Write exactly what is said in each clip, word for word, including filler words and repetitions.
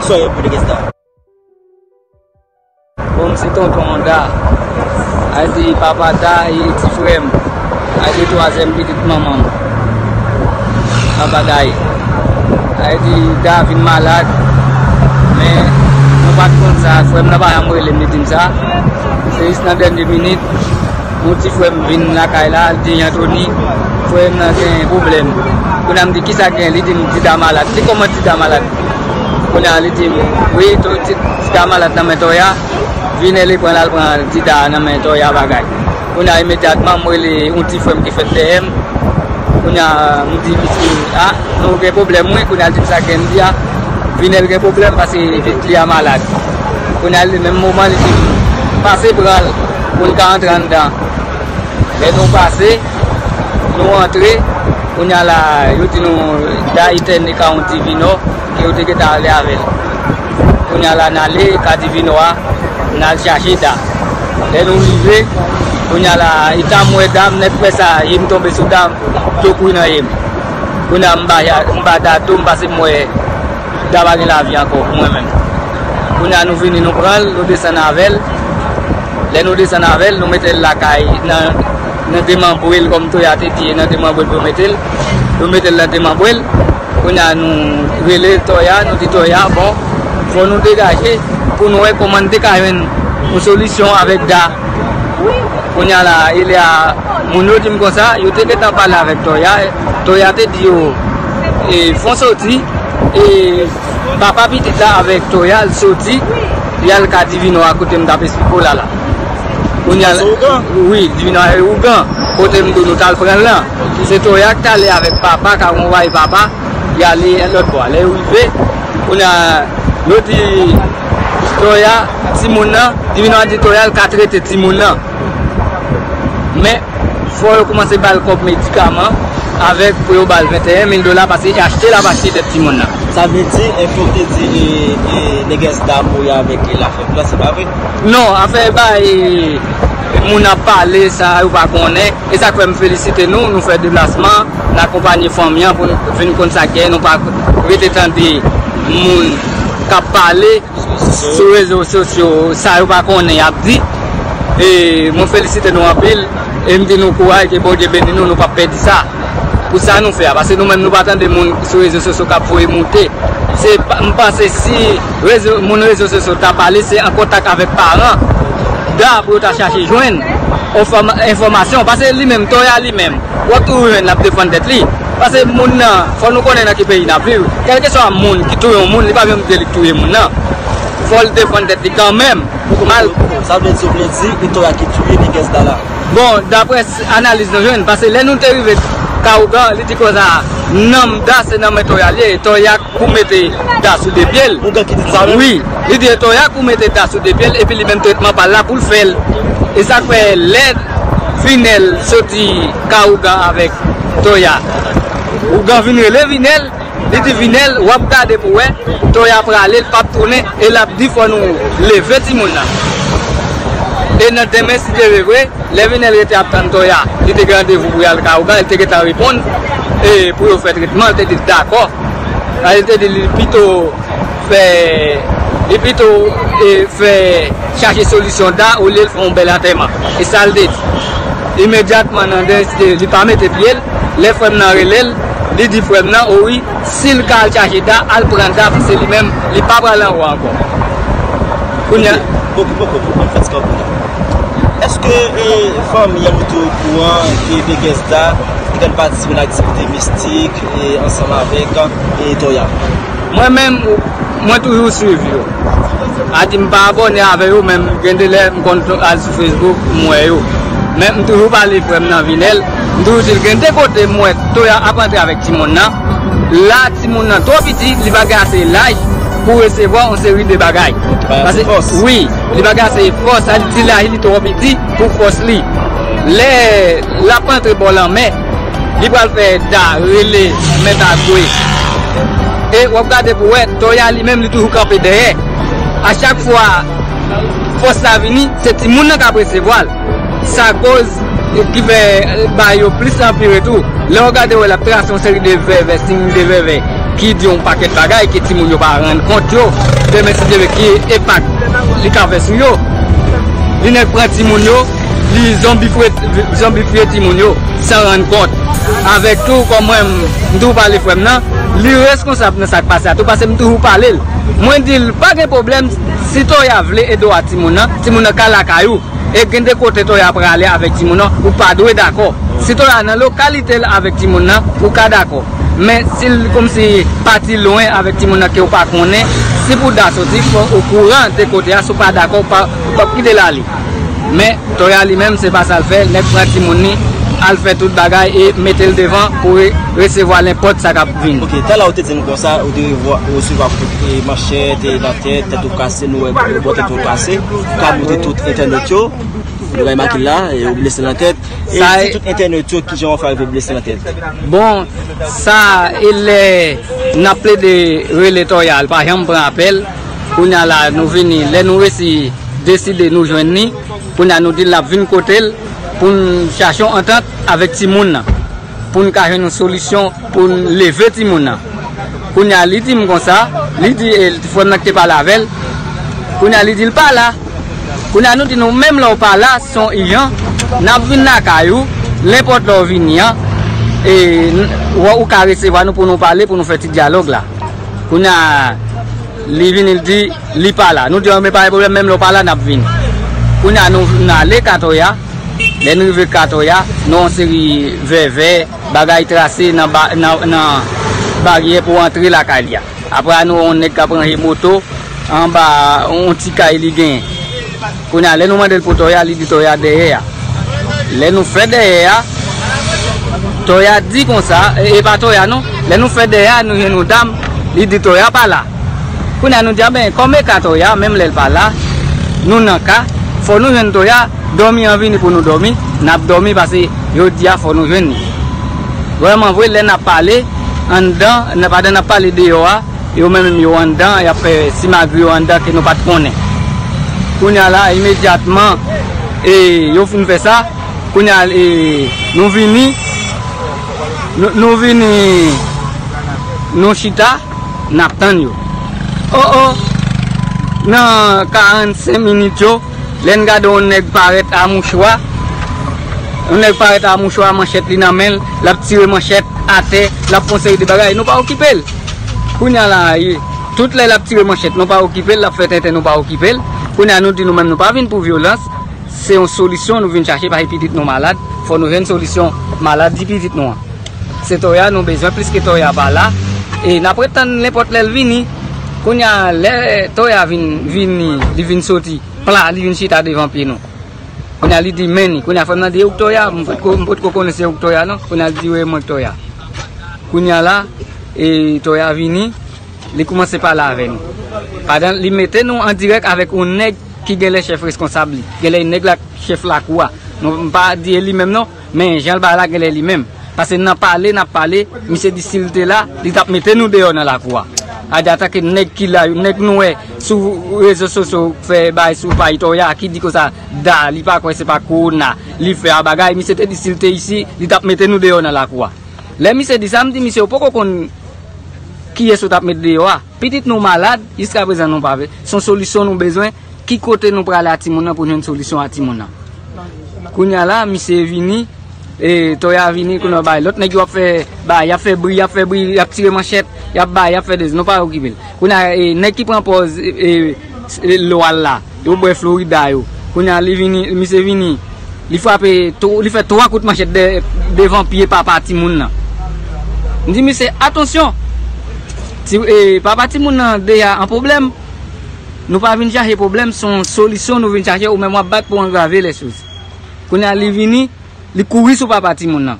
Sa yo pou Degesta. Bon, m se tonton Da. A di papa Da e ti frè m. A di twazyèm pitit manman m. Papa Da ye. A di Da vin malad. Men nou pa t konn sa. Frè m nan pa janm rele m, li di m sa. Se jis nan dènye minit. Yon ti frè m vin lakay la, li di Anthony, frè m nan gen pwoblèm. Kounye a m di, "Kisa gen?" Li di m, "Dida malad." M di, "Kòman Dida malad?" Kounye a li di m, "Wi, to-, Di-, Dida malad nan men Toya." Vinèl li pran l al pran Dida nan men Toya bagay. Kounye a imedyatman, m rele yon ti frè m ki fèt dèyè m. Kounye a, m di misye, "A, nou gen pwoblèm, wi." Kounye a, l di m sa gen, m di, "A, Vinèl gen pwoblèm paske pitit li a malad." Kounye a, li menm moman, li di m, "Pase pran l pou n ka antre anndan." Lè nou pase, nou antre, kounye a la, yo di nou, Da itène ka yon divinò, ke yo te gentan ale avè l. Kounye a la, n ale ka divinò a, n al chache Da. Lè nou rive, kounye a la, eta m wè Da m nèt, fè sa, je m tonbe sou Da m, dlo kouri nan je m. Kounye a, m ba, m ba Da dlo, m pase m wè Da pa gen lavi ankò pou mwen menm. Kounye a, nou vini, nou pran l, nou desann avè l. Lè nou desann avè l, nou mete l lakay, nan, nan demanbre l, kòm Toya te di, nan demanbre l pou yo mete l. Yo mete l nan demanbre l. Kounye a, nou rele Toya, nou di Toya, "Bon, fò nou degaje pou nou wè kòman n te ka jwenn yon solisyon avèk Da." Kounye a la, e lè a, moun yo di m konsa, yo te gentan pale avèk Toya. Toya te di yo, e, fon soti, e, papa pitit la avèk Toya, l soti, y al ka divinò a kote m t ap esplike w la la. Kounye a, wi, divinò a e ougan, kote m di w nou t al pran l lan. Se Toya ki t ale avèk papa, ka konvwaye papa, y ale lòt bò a. Lè yo rive, kounye a, yo di Toya, timoun nan, divinò a di Toya, l ka trete timoun nan. Men, fò yo kòmanse ba l kòb medikaman avèk pou yo ba l venteyen mil dola, paske e achte l ap achte tèt timoun nan. Sa vle di, enfo te di, e, e, Negès Da mouri avèk, e, lafèm lan, se pa vre? Non, afè ba, e, moun ap pale, sa yo pa konnen. E sa k fè m felisite nou, nou fè deplasman, n akonpanye fanmi an pou n vin konn sa k genyen, nou pa rete tande moun k ap pale sou rezo sosyo, sa yo pa konnen y ap di. E mwen felisite nou anpil, e m di nou kouraj, ke Bondye beni nou, nou p ap pèdi sa. Pou sa nou fè a, paske nou menm nou pa tande moun sou rezo sosyo k ap voye moute. Se pa, m panse si rezo, moun rezo sosyo ta pale, se an kontak avèk paran Da pou yo ta chache jwenn enfòm-, enfòmasyon, paske li menm, Toya li menm, w ap toujou jwenn l ap defann tèt li. Paske moun nan, fò nou konnen nan ki peyi n ap viv. Kèlkeswa moun ki touye yon moun, li pa janm di li k touye moun nan. Fò l defann tèt li kanmenm. Mal- Sa vle di, ou vle di, e Toya ki touye Negès Da la? Bon, daprè s-, analiz nou jwenn, paske lè nou te rive ka ougan, li di konsa, nanm Da se nan men Toya l ye, e Toya k pou mete Da sou de pye l. Ougan ki di sa menm? Wi, li di e Toya k pou mete Da sou de pye l, epi li menm tretman pa l la pou l fè l. E sa k fè lè Vinèl soti ka ougan avèk Toya, ougan vin rele Vinèl, li di Vinèl, w ap gade pou wè, Toya prale, l p ap tounen, e l ap di fò nou leve timoun nan. E nan demen, si Dye vle vre, lè Vinèl rete ap tann Toya, li te gen randevou pou y al ka ougan, li te gentan reponn, e pou yo fè tretman, li te di l dakò. Sa li te di, li pito fè, li pito, e, fè, chache solisyon Da olye l fè yon bèl antèman. E sa l te di. Imedyatman, nan dènye site, li pa mete pye l. Lè frè m nan rele l, li di frè m nan, o wi, si l ka al chache Da, al pran Da, paske li menm, li pa pral anwo ankò. Kounye a. Bon, bon, bon, bon, bon, fè ti kanpe la. Èske, e, fanmi an nou te okouran ke Negès Da te konn patisipe nan aktivite mistik, e, ansanm avèk, e, Toya? Mwen menm, mwen toujou swiv yo. A di m pa abòne avè yo, men m gen de lè m konn al sou Facebook, m wè yo. Men m toujou pale frè m nan Vinèl, m toujou di l gen de kote m wè Toya ap antre avèk timoun nan. La, timoun nan twò piti, li pa gen ase laj pou resevwa yon seri de bagay. Paske, wi, li pa gen ase fòs, sa di laj li twò piti pou fòs li. Lè l ap antre bò lanmè, li pral fè Da rele mèt a gwe. E w ap gade pou wè, Toya li menm li toujou kanpe dèyè. A chak fwa fòs la vini, se timoun nan k ap resevwa l. Sa koz ki fè, e, bagay yo plis anpire tou. Lè w gade wè l ap trase yon seri de vèvè, siy de vèvè. ki di yon pakèt bagay ke timoun yo pa rann kont yo. Demen, si Dye vle, ki enpak li ka fè sou yo. Li nèk pran timoun yo, li zonbifye, zonbifye timoun yo san rann kont. Avèk tou, kòm mwen, m toujou pale frè m nan, li reskonsab nan sa k pase a tou, paske m toujou pale l. Mwen di l, pa gen pwoblèm, si Toya vle ede w a timoun nan, timoun nan ka lakay ou. E gen de kote Toya prale avèk timoun nan, ou pa dwe dakò. Si Toya nan lokalite l avèk timoun nan, ou ka dakò. Men si l kòmsi pati lwen avèk timoun nan ke w pa konnen, si pou da soti, fò w okouran de kote a, si w pa dakò, ou pa, ou p ap kite l ale. Men Toya li menm, se pa sa l fè, nèg pran timoun li, al fè tout bagay e mete l devan pou re-, resevwa nenpòt sa k ap vini. Ok, talè ou te di n konsa, ou te revwa-, resevwa kout, e, manchèt, e, nan tèt, tèt ou kase, nou wè bò tèt ou kase, ou ka montre tout entènot yo. Nou bay makil la, e ou blese nan tèt. E sa di tout entènot yo kijan w fè rive blese nan tèt. Bon, sa e lè n ap plede rele Toya, li pa janm pran apèl. Kounye a la, nou vini, lè nou resi deside nou jwenn li, kounye a nou di l n ap vin kote l pou n chache yon antant avèk timoun nan, pou n ka jwenn yon solisyon pou n leve timoun nan. Kounye a, li di m konsa, li di, e, frè m nan ki te pale avè l. Kounye a, li di l pa la. Kounye a, nou di nou, menm lè w pa la, se yon ijan, n ap vin lakay ou, nenpòt lè w vini an, e, n-, w, ou ka resevwa nou pou nou pale, pou nou fè ti dyalòg la. Kounye a, li vini, li di, li pa la. Nou di, men pa gen pwoblèm, menm lè w pa la, n ap vini. Kounye a, nou, n ale ka Toya. Lè n rive ka Toya, nou wè yon seri vèvè, bagay trase nan ba-, nan, nan baryè pou antre lakay li a. Apre a, nou wè yon nèg k ap ranje moto anba yon ti kay li genyen. Kounye a, lè nou mande l pou Toya, li di Toya dèyè a. Lè nou fè dèyè a, Toya di konsa, e, e pa Toya non, lè nou fè dèyè a, nou jwenn yon dam, li di Toya pa la. Kounye a, nou di, a ben, kòm e ka Toya, menm lè l pa la, nou nan ka, fò nou jwenn Toya, dòmi an vini pou nou dòmi, n ap dòmi paske jodi a fò nou jwenn li. Vrèman vre, lè n ap pale anndan, n-, pandan n ap pale deyò a, yo menm yo anndan, y ap fè simagri yo anndan ke nou pa t konnen. Kounye a la, imedyatman, e, yo fin fè sa, kounye a, e, nou vini, nou, nou vini, nou chita, n ap tann yo. O, o, nan karannsenk minit yo, lè n gade yon nèg parèt a mouchwa, yon nèg parèt a mouchwa, manchèt li nan men l, l ap tire manchèt atè, l ap fè yon seri de bagay, nou pa okipe l. Kounye a la, e, tout lè l ap tire manchèt, nou pa okipe l, l ap fè tenten, nou pa okipe l. Kounye a, nou di nou menm, nou pa vin pou vyolans, se yon solisyon nou vin chache, paske pitit nou malad, fò nou jwenn solisyon maladi pitit nou an. Se Toya nou bezwen, pliske Toya pa la, e n ap ret tann nenpòt lè l vini. Kounye a, lè Toya vin, vini, li vin soti, pla, li vin chita devan pye nou. Kounye a, li di, men ni. Kounye a, frè m nan di, e ou k Toya? M potko, m potko konnen se ou k Toya, non. Kounye a, li di, wi, mwen k Toya. Kounye a la, e Toya vini, li kòmanse pale avè nou. Pandan li mete nou an dirèk avèk yon nèg ki genlè chèf reskonsab li. Genlè nèg la chèf lakou a. Non, m pa di e li menm non, men jan l bay la genlè li menm. Paske nan pale, n ap pale, misye di si l te la, li t ap mete nou deyò nan lakou a. A di antanke nèg ki la, nèg nou wè sou rezo sosyo fè bay sou paj Toya, ki di konsa, da, li pa kwè se pa kowona, li fè a bagay, misye te di si l te isi, li t ap mete nou deyò nan lakou a. Lè misye di sa, m di misye, ou poko konn kiyès ou t ap met deyò a. Pitit nou malad, jiskaprezan nou pa vle. Se yon solisyon nou bezwen. Ki kote nou prale a timoun nan pou n jwenn solisyon a timoun nan? Kounye a la, misye vini, e, Toya vini, kounye a bay lòt nèg yo ap fè, bay, y ap fè bri, y ap fè bri, y ap tire manchèt, y ap bay, y ap fè dezi, nou pa okipe l. Kounye a, e, nèg ki pran pòz, e, e, lwa l la, yo bwè Florida yo. Kounye a, li vini, misye vini, li frape, tw-, li fè twa kout manchèt de-, devan pye papa timoun nan. M di misye, atansyon! Ti, e, papa timoun nan deja an pwoblèm. Nou pa vin chache pwoblèm, se yon solisyon nou vin chache, ou menm w ap bat pou angrave lèchoz. Kounye a, li vini, li kouri sou papa timoun nan.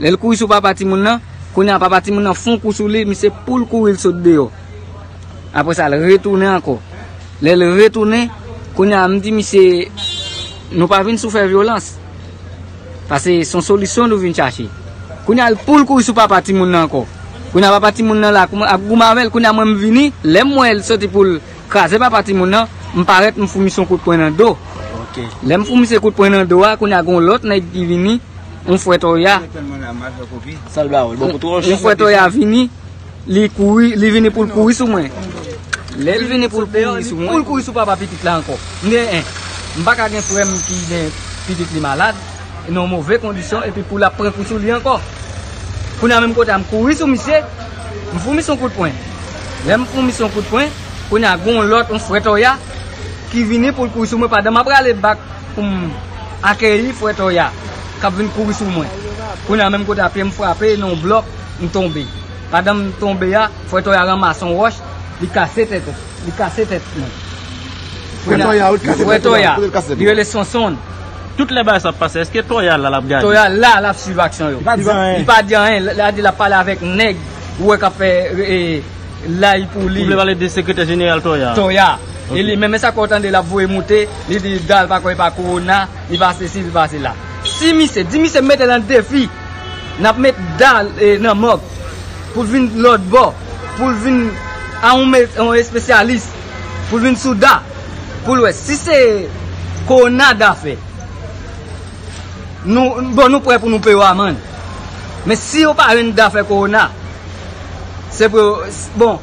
Lè l kouri sou papa timoun nan, kounye a, papa timoun nan fè yon kou sou li, misye pou l kouri, l sot deyò. Apre sa, l retounen ankò. Lè l retounen, kounye a, m di misye, nou pa vin sou fè vyolans. Paske se yon solisyon nou vin chache. Kounye a, l pou l kouri sou papa timoun nan ankò. Kounye a, papa timoun nan la, kouman, ap goumen avè l. Kounye a, mwen, m vini, lè m wè l soti pou l kraze papa timoun nan, m parèt, m fout misye yon kout pwen nan do. Ok. Lè m fout misye kout pwen nan do a, kounye a, gen yon lòt nèg ki vini, yon frè Toya. Sa l ba ou, l ba w kout wòch? Yon frè Toya vini, Li kouri, li vini pou l kouri sou mwen. Lè l vini pou l kouri sou mwen, pou l kouri sou papa pitit la ankò. M gen en. M pa ka gen frè m ki gen pitit li malad, nan move kondisyon, epi pou l ap pran kou sou li ankò. Kounye a menm kote a, m kouri sou misye, m fout misye yon kout pwen. Lè m fout misye yon kout pwen, kounye a gen yon lòt, yon frè Toya, ki vini pou l kouri sou mwen pandan m ap rale bak pou m akeyi frè Toya k ap vin kouri sou mwen. Kounye a menm kote a, pye m frape nan yon blòk, m tonbe. Pandan m tonbe a, frè Toya ranmase yon wòch, li kase tèt, li kase tèt mwen. Frè Toya, wi, li kase tèt, frè Toya, kote l kase tèt li? Li rele Sonsonn. Tout lè bagay sa ap pase, èske Toya la, l ap gade? Toya la, l ap swiv aksyon yo. Li pa di anyen? Li pa di anyen. L a di l ap pale avèk nèg ou wè k ap fè, e, lay pou li. Ou vle pale de sekretè jeneral Toya? Toya. Ok. E li menm sa ke w tande l ap voye moute, li di Da l pa kwè pa kowona, li pa sesi, li pa sela. Si misye, di misye m mete l an defi, n ap met Da l, e, nan mòg pou l vin lòt bò, pou l vin a yon me-, yon espesyalis, pou l vin sou Da, pou l wè si se kowona Da fè. Nou, bon, nou prè pou nou peye w amann. Men si yo pa jwenn Da fè kowona, se pou yo, bon,